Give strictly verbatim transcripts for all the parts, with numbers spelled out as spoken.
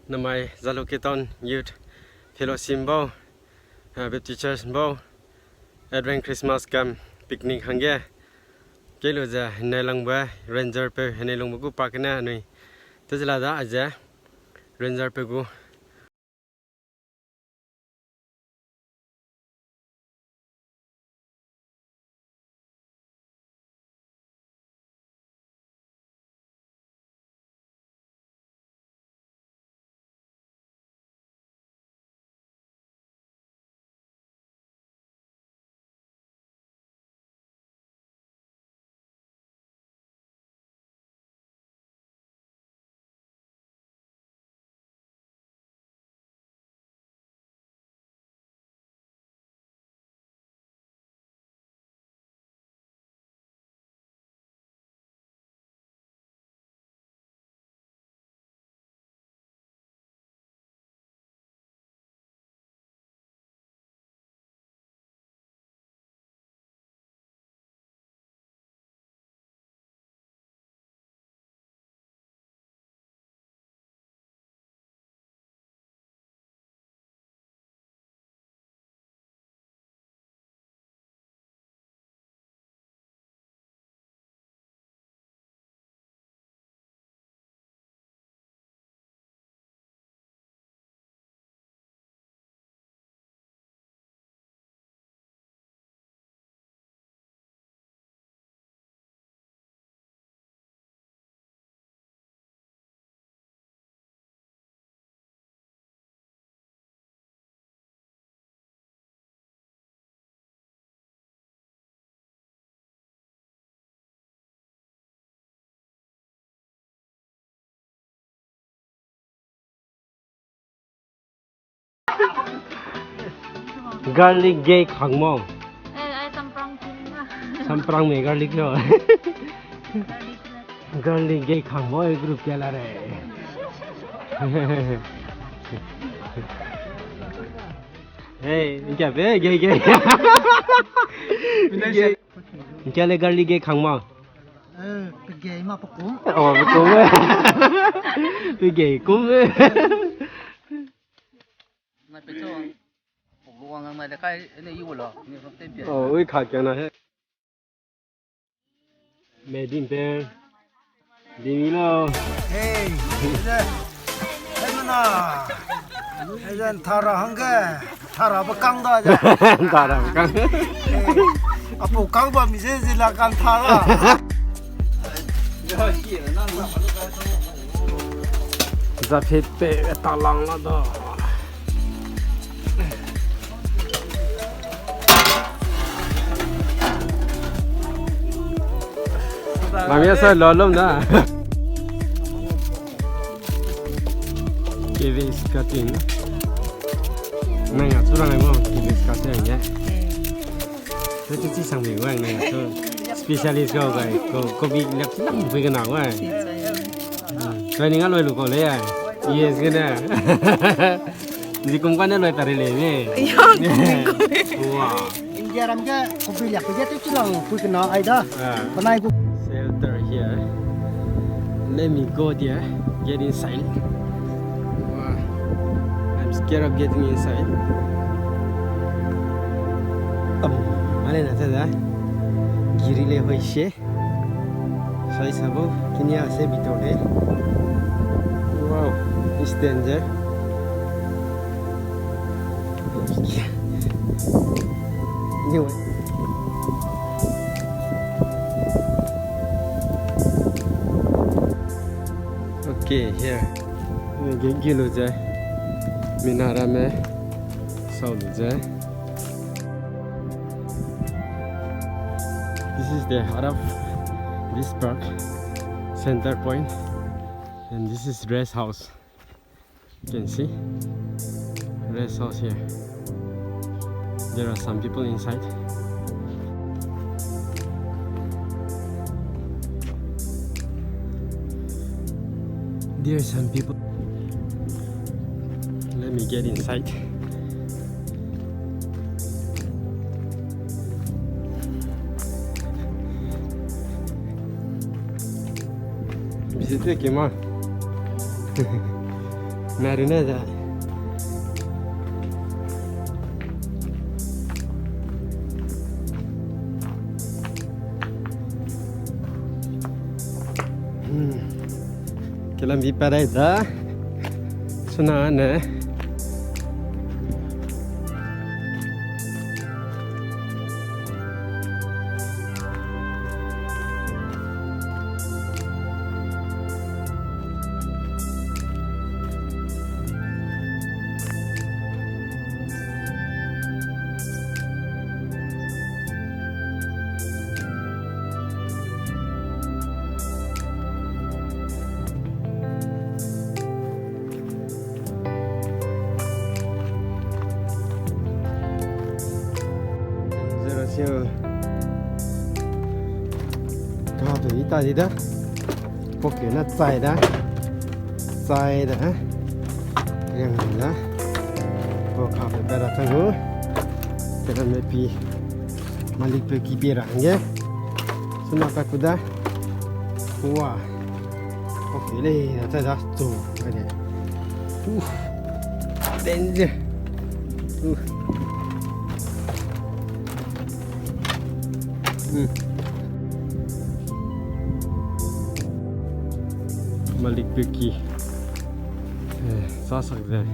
Namai Jalukie Town Youth Fellowship bau, eh, Baptist Church bau, Advent Christmas Camp Picnic hangge kei lu ze henei langbe ranger peu, henei langbe gu pa kene anui tezela da aize ranger peu gu Garlic ge khangmo. Eh, ai samprang kin na. Samprang me garlic lo. Garlic ge khangmo e group ke la re. Hey, nkia be ge ge. Nkia le garlic ge khangmo. Eh, pegei ma pekum. Oh, pekum. Pegei kum. Ngai pe chau. Pok luang ngai de kai ne yu lo. Ni so te bia. Oh, ui kha kya na he. Me din pe. Din lo. Hey, hey, mana. Hey, thara hangge. Thara ba kang da ja. Thara ba kang. Apu kang ba mi je zila kan thara. Za phe pe ta lang la da. Lamia sa lo lom da. Kiwis cutting. Nang ya chu rang ai mo, kiwis cutting ya. Te chi chi sang mi wang nang ya chu. Specialist ga gai, ko, kobi lak chi lang bui ga na wang. Training a loi lu ko le ya. Yes gene. Zi kum kane loi tari le me. Ya, kum kum. Wow. India ram ge kobi liak ge te chi lang pui kena ai da. Ah. Panai gu. Shelter here. Let me go there. Get inside. Wow. I'm scared of getting inside. Um, mane na ta da. Giri le hoi she. Sai sabo, kini a se bitor de. Wow, is danger. Anyway. Okay, here. Ge ge lu ze. Minara me. Sau lu ze. This is the heart of this park, center point, and this is rest house. You can see rest house here. There are some people inside. There are some people. Let me get inside. Bisite kema. Merune ze. Hmm. Kelambi pa dai da. Suna ne. Zero zero. Ka pe ita di da. Poke na chai da. Chai da. Yang da. Bo ka pe pe ra chang hu. Te da me pi. Malik pe ki pe ra hangge. Suna ka ku da. Wa. Okay, lei, na ta da, to, ade. Uh, danger. Uh. Hmm. Malik pe ki. Eh, sa sak ze.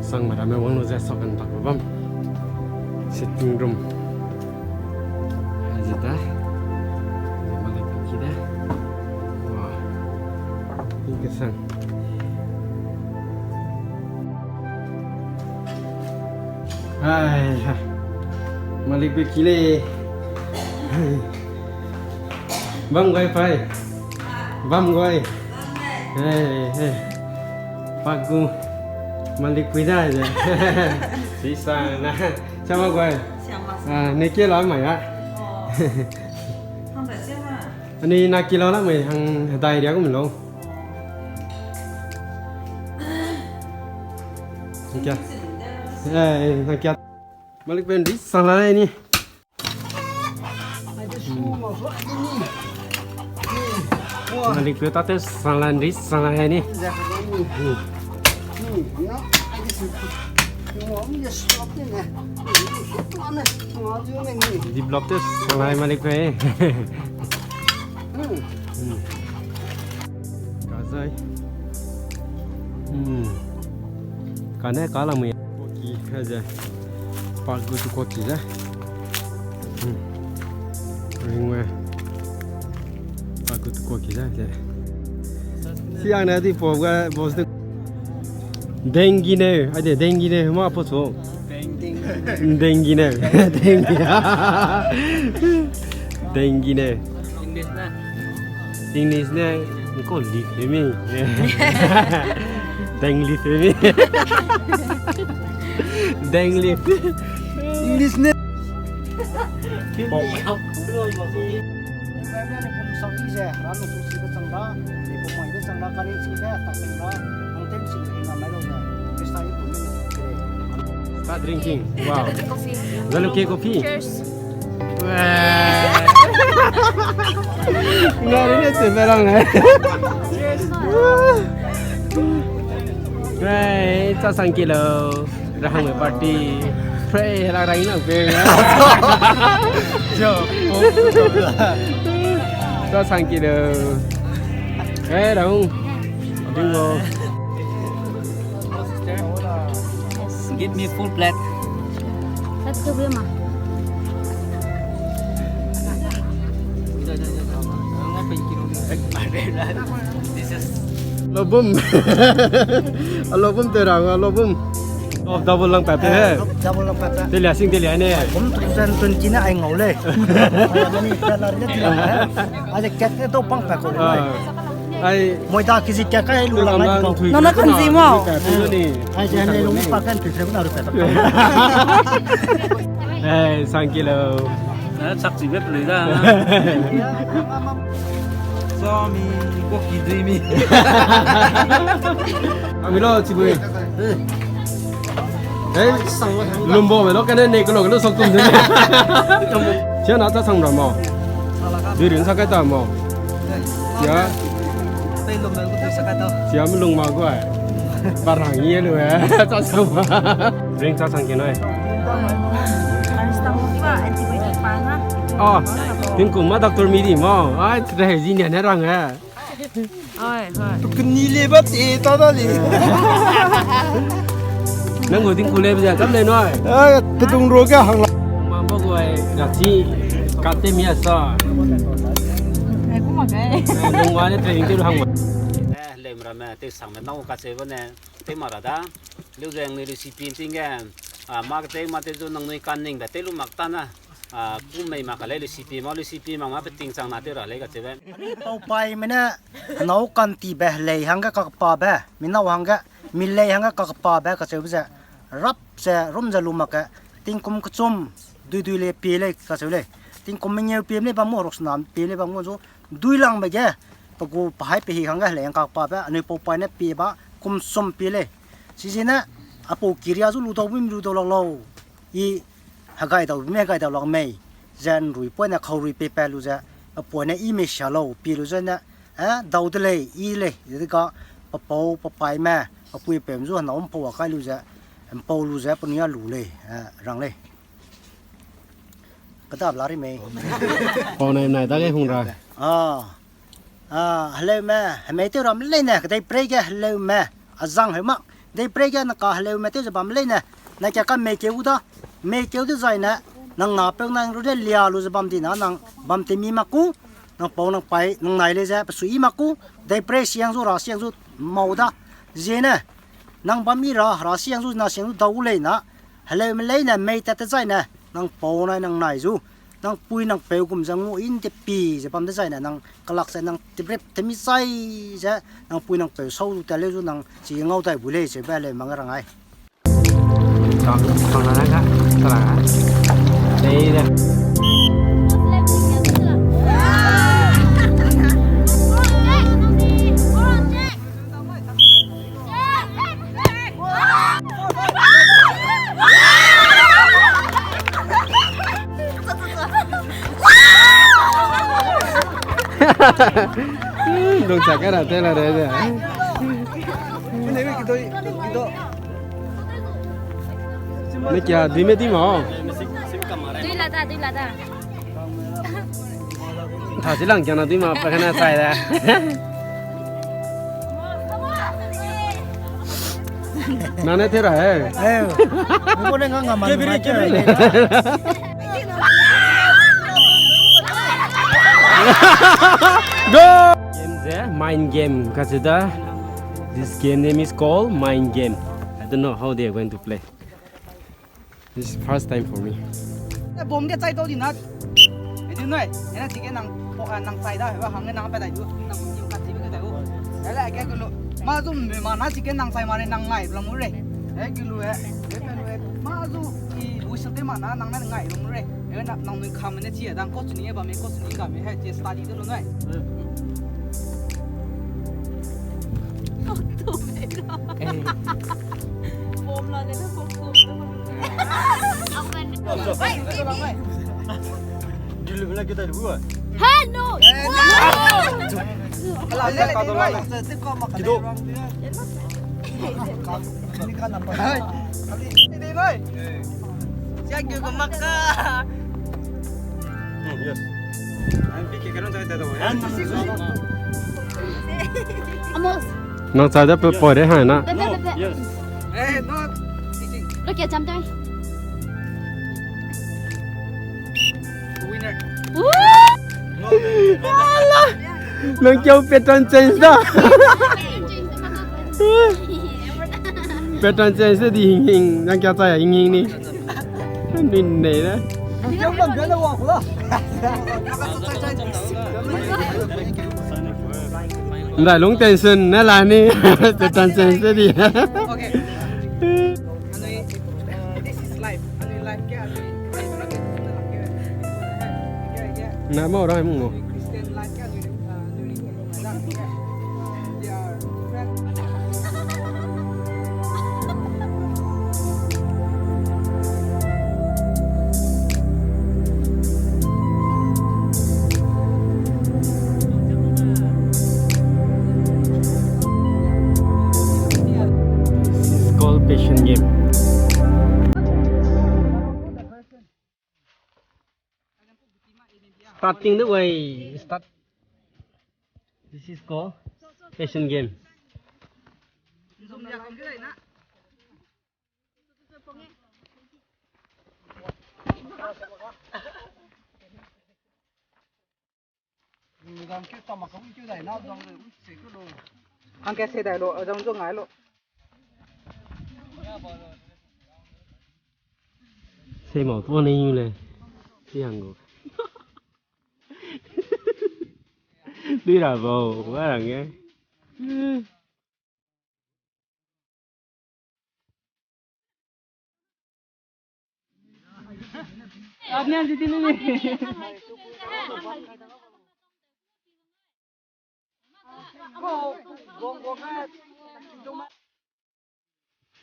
Sang mara me wang lu ze sak kan tak bam. Sitting room. Aji ta. Malik pe ki da. Wah. Interesting. Hai, ha. Malik pe ki lei. Bam gai pai. Bam gai. Hey, hey. Pagu. Malik pe da ze. Si sang na. Siama gai. Siama. Ah, ne ke la mai ya. Oh. Hang da siama. Ani na ke la la mai hang dai dia gu mi lo. Nang kia? Eh, nang kia? Malik pe ri sang la ni. Malik pe ta te sang la ri sang la ni. Develop te sang la Malik pe. Hmm. Ka zai. Hmm. Ka ne ka la mui. Koki, ha ze. Pak gu tu koki ze. Hmm. Ring we. Pak gu tu koki ze, ze. Siang ne di po ga, boss de. Dengue ne, ade dengue ne, ma po so. Dengue ne. Dengue. Dengue ne. English ne. English ne. Ko leaf mi. Deng leaf mi. Deng leaf. English ne. Start drinking. Wow. Coffee. Zaluke coffee. Cheers. Wah. Ngai ne se berang ne. Cheers. Wei, cha sang kilo. Rahang party. Pray la rang na pe. Jo. Cha sang kilo. Eh, rahang. Bingo. Give me full plate. Let's go, Bima. This is Lobum. Lobum te rang, lobum. Of double lang pa pe he. Double lang pa pe. Telia sing telia ne. Kum two thousand twenty ne ai ngau lei. Ai mani, telia ne telia. Ai kat ne to pang pa ko lei. Ah. Ai, moi da kizi kya kai lu lang nai ko. Nang na kan zi mo. Ai, je ne lu pa kan tu se na ru pa. Eh, sang kilo. Na chak zi be pelu da. So mi ko ki dui mi. Ami lo chi bui. Eh, lumbo me lo kane ne ko lo kane sok tum de. Sia na ta sang ra mo. Dui rin sa kai ta mo. Sia. Sia mi lung ma guai. Barang ye lu e, cha sang ma. Drink cha sang ke noi. Paracetamol ki ba antibiotic pa na. Oh, tingkum ma doctor mi di mo. Ai, tre ji ne ne rang e. Oi, oi. Tu keni le ba te ta da le. Nang gu tingku le ba ja kam le noi. Ai, te dung ro ga hang la. Ma mo gu ai, ra chi, ka te mi a sa. Ai, ku ma ke. Nung wa ne training te lu hang ma. Eh, lem ra me, te sang me nau ka che ba ne. Tew mak ra da, leu ze nangnui lu sipi ting ge, a, mak tew mak tew zu nangnui kan ning be tew lu mak ta na, a, ku mei mak ka lei lu sipi mak, lu sipi mak ma pe ting chang na tew ra lei kacheu be. Pau pai me ne, nau kan ti be, lei hangge kakpa be, mi nau hangge, mi lei hangge kakpa be kacheu be ze, rap ze, rum ze lu mak ge, tingkum kechum, dui dui le pie lei kacheu lei. Tingkum mengeu pie lei bam mo, roksena pie lei bam mo zu, dui lang be ge, pe gu pa hai pe hi hangge helei hang kakpa be, anui pau pai ne pie ba, kum sum pie lei. Chizene, a pau kiria zu lu dau bim lu dau lak lau. I hegai dau bim hegai dau lak mei. Ze nrui pau ne khau rui pie pa lu ze, a pau ne i mei sia lau, pie lu ze ne, eh, dau de lei, i lei, ze de ga, pe pau, pe pai me, pe pui pem zu hena um pau a kai lu ze, mpau lu ze, penui a lu lei, eh, rang lei. Kedap la ri mei. Pau nai nai dage hung ra. Ah. Ah, heleume, hemei tew ram leine, kedei prei ge heleume, a zang heu mak. Dei prei ge naka heleume tew ze bam leine, na kia ka mei keu da, mei keu dezaine, nang napeu nang ru de lia lu ze bam di na, nang bam te mi mak ku, nang pau nang pai, nang nai lei ze, pe sui mak ku, dei prei siang zu ra siang zu mau da, ziene, nang bam i ra, ra siang zu na siang zu dau lei na, heleume leine mei tat dezaine, nang pau nai nang nai zu, nang pui nang peu gum ze ngu in te pi ze bam dezaine, nang kelak ze nang tibrip te mi chai ze, nang pui nang peu sau zu tat leu zu nang chi ngau dai bu lei ze be leu mang rang ai. Chang, chang na na, chang na. Dei de. Dong chak ka ra te la de de. Ne kia, dui me dui ma. Dui la da, dui la da. Tha chi lang kia na dui ma, pa kana chai da. Nane te ra he. Eh, mo ne nga nga ma. Kebiri, ma kebiri. Go! Game ze mind game kacheu da. This game name is called mind game. I don't know how they are going to play. This is first time for me. Na bom ge chai tau di na. Edi noi, ena chige nang po, ah, nang chai da, heba hangge nang pa dai du, nang ni ka chi be dai du. Ele ke gulu. Ma zu me ma na chige nang chai ma ne nang ngai bla mu re. E gulu e. E gulu e. Ma zu i whistle te ma na nang ne ngai bla mu re. E na nang nui kam ne chi dang ko chuni e ba me ko chuni ga me he chi study de lu noi. Hey. Bom la de ko ko. Hello. Yes. Amos. Nang chai da pe poi re hai na. Pe, pe, pe, pe. Yes. Eh, no. Look at something. Winner. Woo! Ala! Nang kiau pattern change da. Pattern change da di hing hing. Nang kia chai hing hing ni. Nin nei da. Ndai lung tension ne la ni. Pattern change da di. Okay. Anui, this is life. Anui life ke, anui life ke, anui life ke. Na mau rai mung mo. Christian life ke, anui, uh, anui life ke. We are friends. Passion game. Starting the way. Start. This is called passion game. Hangke se dai lo, azang zong ngai lo. Sei mau tu ne yu le. Si hang gu. Dui ra bau, wa ra nge.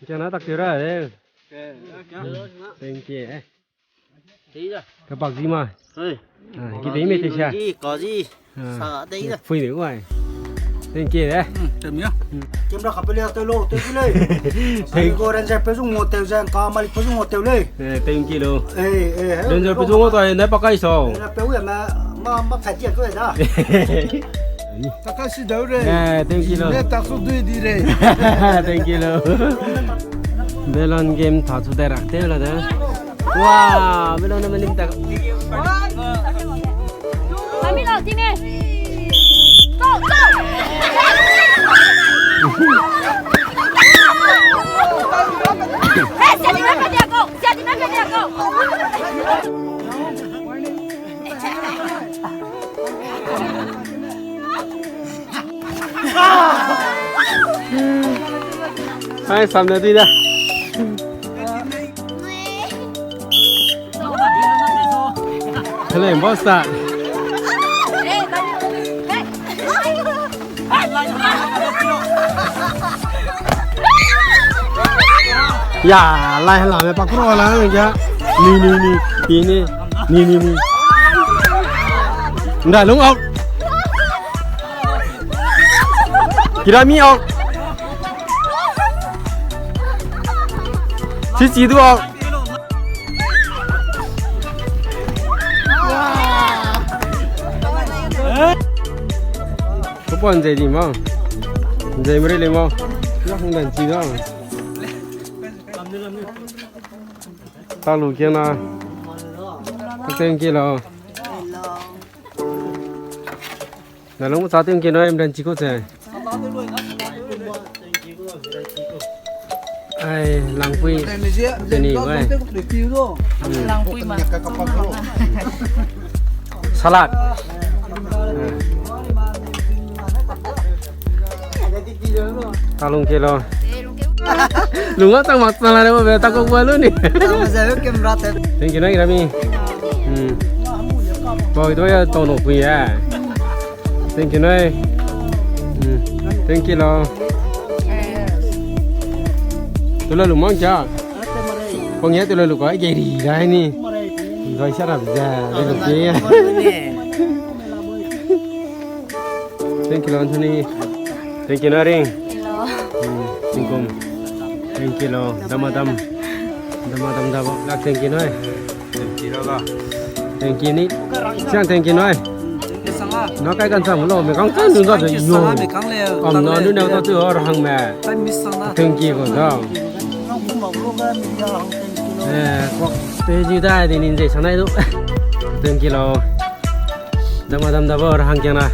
Kia na tak teu ra de. Thank you, eh. Ka bak zi ma. Hei. Ah, ki dei me te sia. Zi, ka zi. Ah, sa dei da. Pui de wai. Thank you, eh. Hmm, tem ya. Hmm. Camera ka pele teu lo, teu ki le. Thank Go Ranger pe zung mo teu zang, ka malik pe zung mo teu le. Eh, thank you lo. Eh, eh, eh. Ranger pe zung mo tai ne pa kai so. Eh, pe wi ma, ma, ma phat ya ko da. Taka si dau re. Eh, thank you lo. Ne tak su dui di re. Thank you lo. Balloon game tha chu dai rak te la da. Wow, balloon na malim tak. Kami lo, sini. Go, go. Eh, siadi na pe dia go. Siadi na pe dia go. Hai, samne dui da. Hello, boss ta. Ya, lai hala me pakro la ya. Ni, ni, ni, ni, ni. Ni, ni, ni. Nda lung out. Kirami out. Chichi du out. Kupan jai di ma. Jai mre le ma. Ya hang dan chi da. Ta lu kia na. Ta teng kia lo. Na lung sa teng kia no em dan chi ko che. Ai, langpui. Jeni wai. Langpui ma. Salad. Ta lung ke lo. Lung a tang mak tang la le mo be ta ko ba lu ni. Tang ze camera te. Thank you na Rami. Hmm. Boi do ya to no pui ya. Thank you noi. Hmm. Thank you lo. Tu la lu mang cha. Pong ya tu la lu ko ai ke ri rai ni. Zoi sa ra ja. Thank you lo Anthony. Thank you noi Ring. Hmm. Tingkum. Thank you lo. Damadam. Damadam dabo. Lak thank you noi. Thank you ni. Siang thank you noi. Na kai kan sang lo me kang kan dun da yo. Am na nu na ta tu or hang me. Thank you ko da. Eh, ko pe ji da di nin je sanai du. Thank you lo. Dam dam da bor hang kiang na.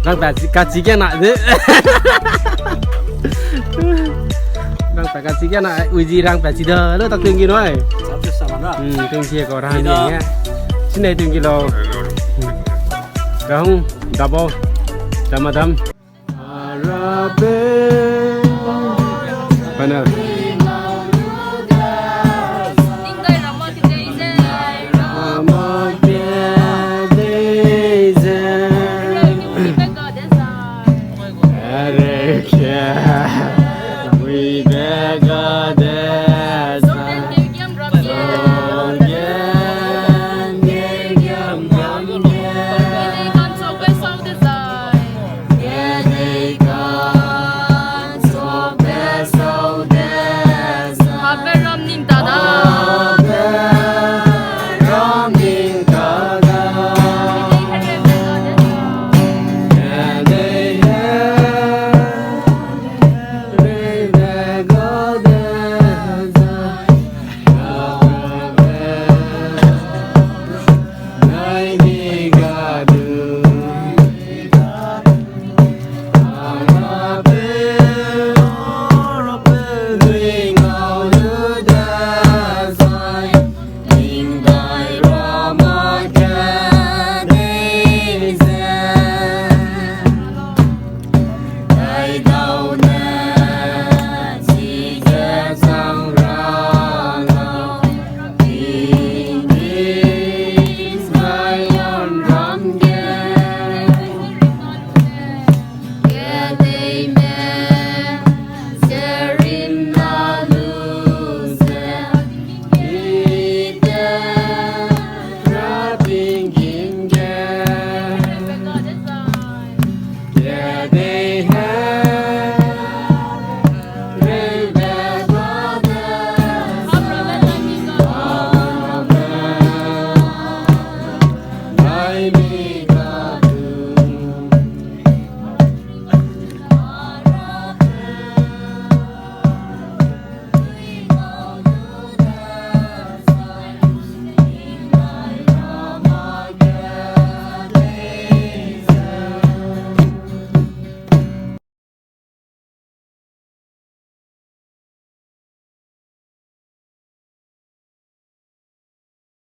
Rang pa ka chi kiang na de. Rang pa ka chi kiang na, ui ji rang pa chi da lo tak thank you noi. Hmm, thank you ko rang ye. Sine thank you lo. Rang da bo. Dam dam. Arabe.